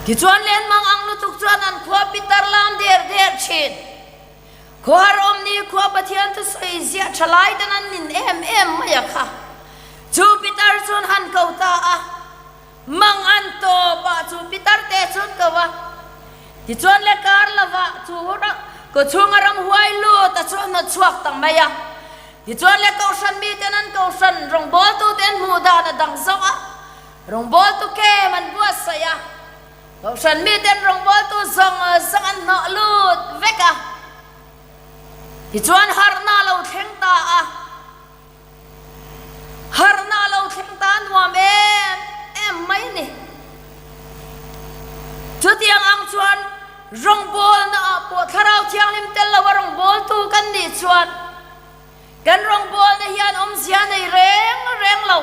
Tichuan Lenmang ang lutuk chuan an khua pitar lam der der thin. Khuahar awmni khua Pathian thusawi ziah tha lai ten an nin em em mai a kha. Chu pitar chuan han ko ta a. Mang an tawp ah chu pitar te chun ko a, tichuan le kar lovah chu kawchhung a ramhuai lut a chu a hnawt chhuak ta mai a. Tichuan le kohhran miten an kohhran rawngbawltute an hmuh dan a dang zauh a. Rawngbawltu camp an buatsaih a, Kohhran miten rawngbawltu zawng zawng an hnawh lut vek a. Tichuan harhna a lo thleng ta a. Harhna a lo thleng ta nuam em em mai a ni. Chutiang ang chuan rawngbawlna ah pawh Thlarau Thianghlim tel lo a rawngbawltu kan nih chuan kan rawngbawlna hian awmzia nei reng reng lo.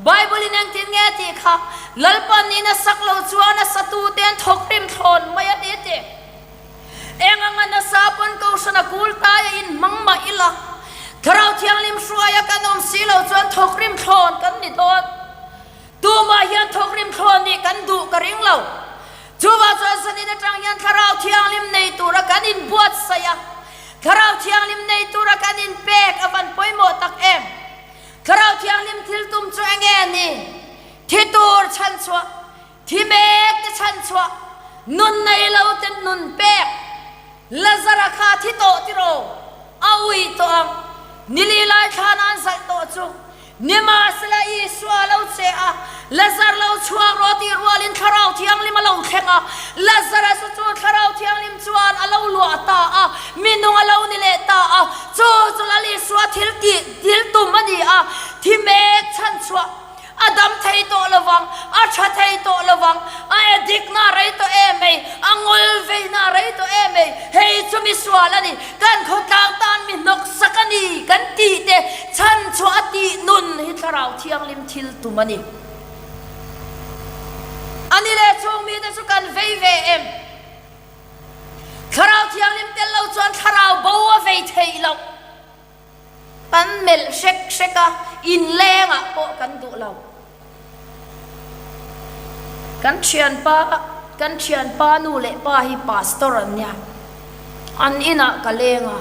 Bible in engtin nge a tih kha, Lalpan in a sak lo chuan a satute an thawkrim thlawn mai a ni a ti. Eng anga nasa pawn Kohhran a kul tai a inhmang mah ila, Thlarau Thianghlim hruaia kan awm si lo chuan thawkrim thlawn kan ni dawn. Tumah hian thawkrim thlawn nih kan duh ka ring lo. Chuvah chuan zanin atang hian Thlarau Thianghlim nei tura kan inbuatsaih a, Thlarau Thianghlim nei tura kan inpek a van pawimawh tak em? Thlarau Thianghlim thil tum chu enge ni? Thi tur chhanchhuah. Thi mek te chhan chhuah, nun nei lo te nun pek. Lazara kha thi tawh tiraw? A ui tawh ang. Nili lai thlan an zalh tawh chu. Nimahsela Isua a lo che a, Lazar lo chhuak rawh tih rualin Thlarau Thianghlim a lo thleng a. Lazara chu chu Thlarau Thianghlim chuan a lo luah ta a, minung a lo ni leh ta a. Chu chu Lal Isua thil tih, thil tum a ni a, thi mek chhan chhuah. A dam thei tawh lo vang, a tha thei tawh lo vang, a addict-na a rei tawh em ei, a ngawl veina a rei tawh em ei, hei chu mi sual a ni, kan khawtlang tan mi hnawk sak a ni kan tih te chhan chhuah a tih nun hi Thlarau Thianghlim thil tum a ni. A ni leh chhung mite chu kan vei ve em? Thlarau Thianghlim tel lo chuan thlarau bo a vei theih loh. Kan melh hrek hrek a, inlengah pawh kan duh lo. Kan thianpa, kan thianpa nu leh pa hi pastor an nia, an inah ka leng a,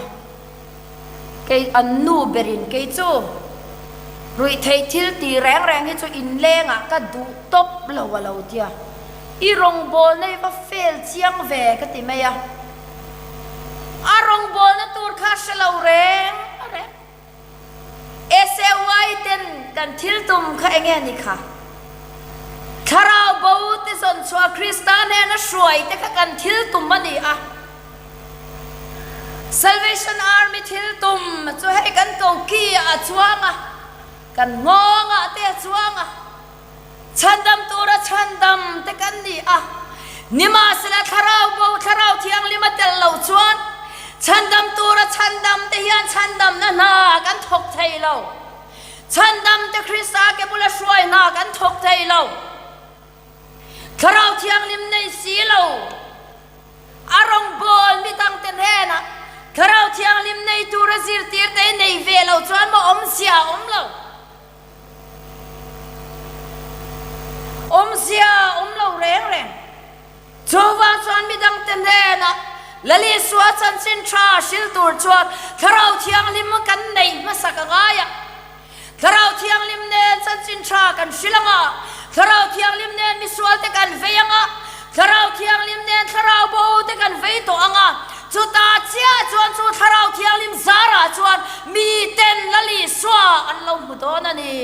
kei an nu berin kei chu ruihtheih thil ti reng reng hi chu inlengah ka duh tawp lo a lo tia, i rawngbawlna hi va fail chiang ve ka ti mai a. A rawngbawlna tur kha hre lo reng reng. SAY ten kan thil tum kha enge ni kha? Thlarau bo te zawn chhuah Krista hnena hruai te kha kan thil tum a ni a. Salvation Army thil tum chu hei kan koki ah a chuang a, kan nghawng ah te a chuang a. Chhandam tura chhandam te kan ni a, nimahsela Thlarau bo Thlarau Thianghlim a tel lo chuan chhandam tura chhandam te hian chhandamna hna kan thawk thei lo. Chhandam te Krista ke bula hruai hna kan thawk thei lo. Thlarau Thianghlim nei si lo a rawngbawl midangte hnenah Thlarau Thianghlim nei tura zirtir te nei ve lo chuan maw awmzia a awm lo. Awmzia awm lo reng reng. Chuvang chuan midangte hnenah Lal Isua chanchin tha hril tur chuan Thlarau Thianghlim kan neih hmasak a ngai a. Thlarau Thianghlim nen chanchin tha kan hril anga, Thlarau Thianghlim nen misualte kan vei anga, Thlarau Thianghlim nen thlarau bo te kan vei tawh ang a, chutah chiah chuan chu Thlarau Thianghlim zarah chuan miten Lal Isua an lo hmu dawn a ni.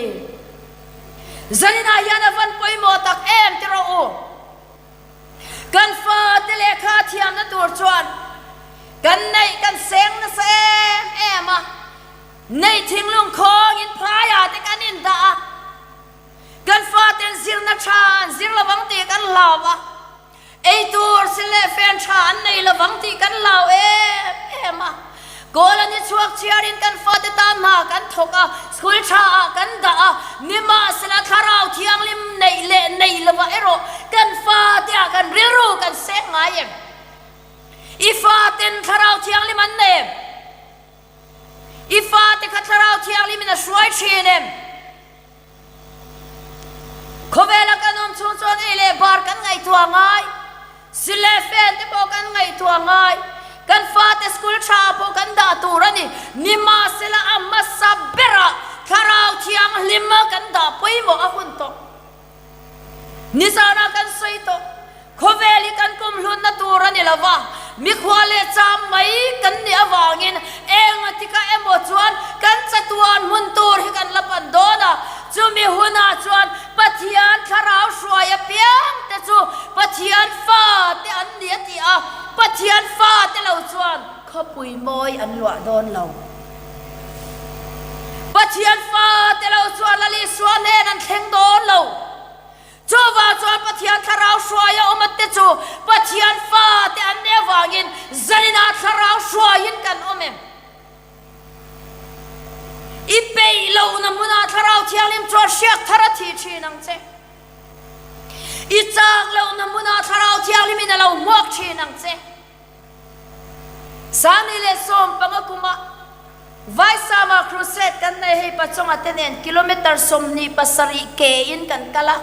Zaninah hian a van pawimawh tak em ti rawh u. Kan fate lehkha thiamna tur chuan kan neih kan seng nasa em em a, neih thinglung khawngin phaiah te kan indah a, Kan faten zirna tha an zir lovang tih kan hlau a, ei tur sil leh fen tha an nei lovang tih kan hlau em em a. Kawl a ni chhuak chhiarin kan fate tan hna kan thawk a, school tha ah kan dah a, nimahsela thlarau thianghlim neih leh nei lovah erawh kan fate ah kan rilru kan seng ngai em? I faten thlarau thianghlim an nei em? I fate kha thlarau thianghlim in a hruai thin em? Khawvela kan awm chhung chuan ei leh bar kan ngaihtuah ngai, sil leh fen te pawh kan ngaihtuah ngai, kan fate school tha pawh kan dah tur a ni. Nimahsela a hmasa berah Thlarau Thianghlim kan dah pawimawh a hun tawh. Nizanah kan sawi tawh, khawvel hi kan kumhlunna tur a ni lo va, mikhua leh cham mai kan nih avangin eng atika emaw chuan kan chatuan hmun tur hi kan la pan dawn a. Chumi hunah chuan Pathian thlarau hruai apiang te chu Pathian fate an ni a ti a, Pathian fate lo chuan khawpui mawi an luah dawn lo. Pathian fate lo chuan Lal Isua hnen an thleng dawn lo. Chuvang chuan Pathian thlarau hruaia awm a te chu Pathian fate an nih avangin zaninah thlarau hruaiin kan awm em? I peih lohna hmunah Thlarau Thianghlim chuan hriak thar a thih thin ang che. I chak lohna hmunah Thlarau Thianghlimin a lo hmuak thin ang che. Sani leh 15 kuma Vaisama Crusade kan nei hei Pachonga te nen kilometre 27 ke in kan kal a.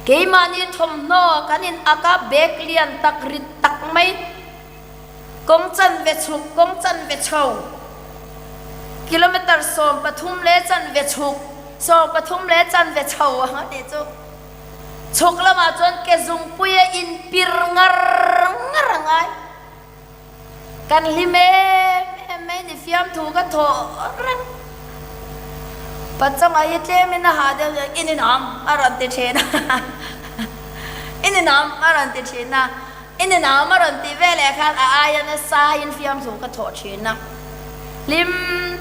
Keimahni thawmhnaw kan in ak a, bag lian tak rit tak mai Kawng chanve chhuk, kawng chanve chho, kilometre 13 leh chanve chhuk, 13 leh chanve chho ang a tih chu. Chhuk lamah chuan ke zungpui a inpir ngar ngar a ngai. Kan hlim em em mai ni fiamthu ka thawh reng. Pachanga hi tlemin a hah deuh deuh, in inam a rawn ti thin a, in inam a rawn ti thin a. I ninam a rawn tih veleh khan a aia nasa in fiamthu ka thawh thin a, hlim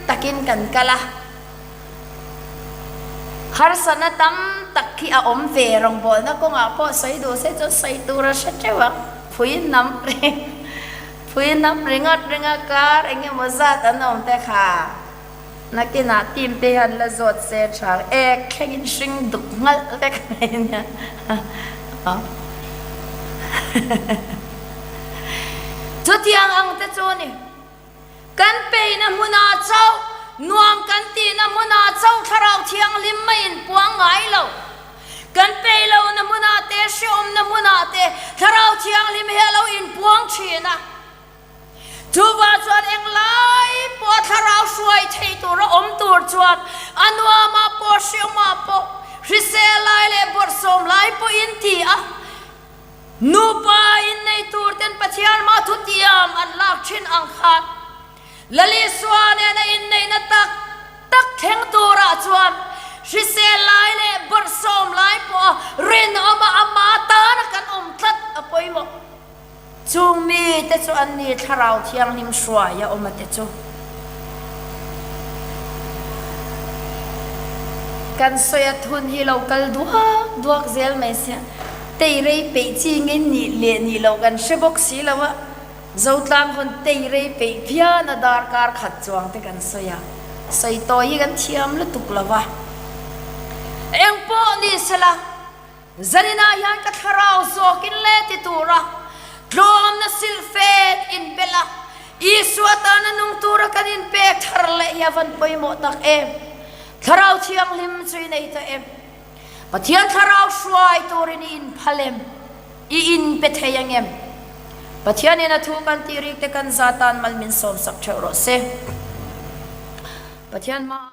takin kan kal a. Harsatna tam tak khi a awm ve, rawngbawlna kawngah pawh sawi duh se chuan sawi tur a hre teuh ang. Phui nam ring, phui nam ringawt ringa kar eng emaw zat an awm te kha nakinah team te hian la zawt se tha ek thlengin hring duk nghalh vek mai nia. Chutiang ang te chu ni. Kan peihna hmunah chauh, nuam kan tihna hmunah chauh Thlarau Thianghlim maiin puang ngai lo. Kan peih lohna hmunah te, hrehawmna hmunah te Thlarau Thianghlim hi a lo inpuang thin a. Chuvah chuan englai pawh thlarau hruai thei tura awm tur chuan a nuamah pawh hriawmah pawh hrisel lai leh bawrhsawm lai pawhin ti a, nupa innei tur ten Pathian hma thutiam an lak thin ang khan Lal Isua nena inneihna tak tak thleng turah chuan hrisel lai leh bawrhsawm lai pawha rinawma ama tana kan awm tlat a pawimawh. Chung mite chu an ni Thlarau Thianghlim hruai a awm a te chu. Kan sawi a thun hi lo kal duak duak zel mai sia, tei rei peih chi nge nih leh nih loh kan hre bawk si lo a, Zotlang hawn tei rei peih phian a darkar khat chuang te kan sawi a, sawi tawi hi kan thiam lutuk lo va. Engpawh ni sela. Zaninah hian ka thlarau zawkin le ti tura tlawmna silhfen inbelh a, Isua tana nung tura kan inpek thar leh hi a van pawimawh tak em? Thlarau Thianghlim chu i nei ta em? Pathian thlarau hruai turin i inphal em? I inpe thei ang em? Pathianin a thu kan tih rik te kan za tan mal min sawmsak theuh rawh se. Pathian hmaah.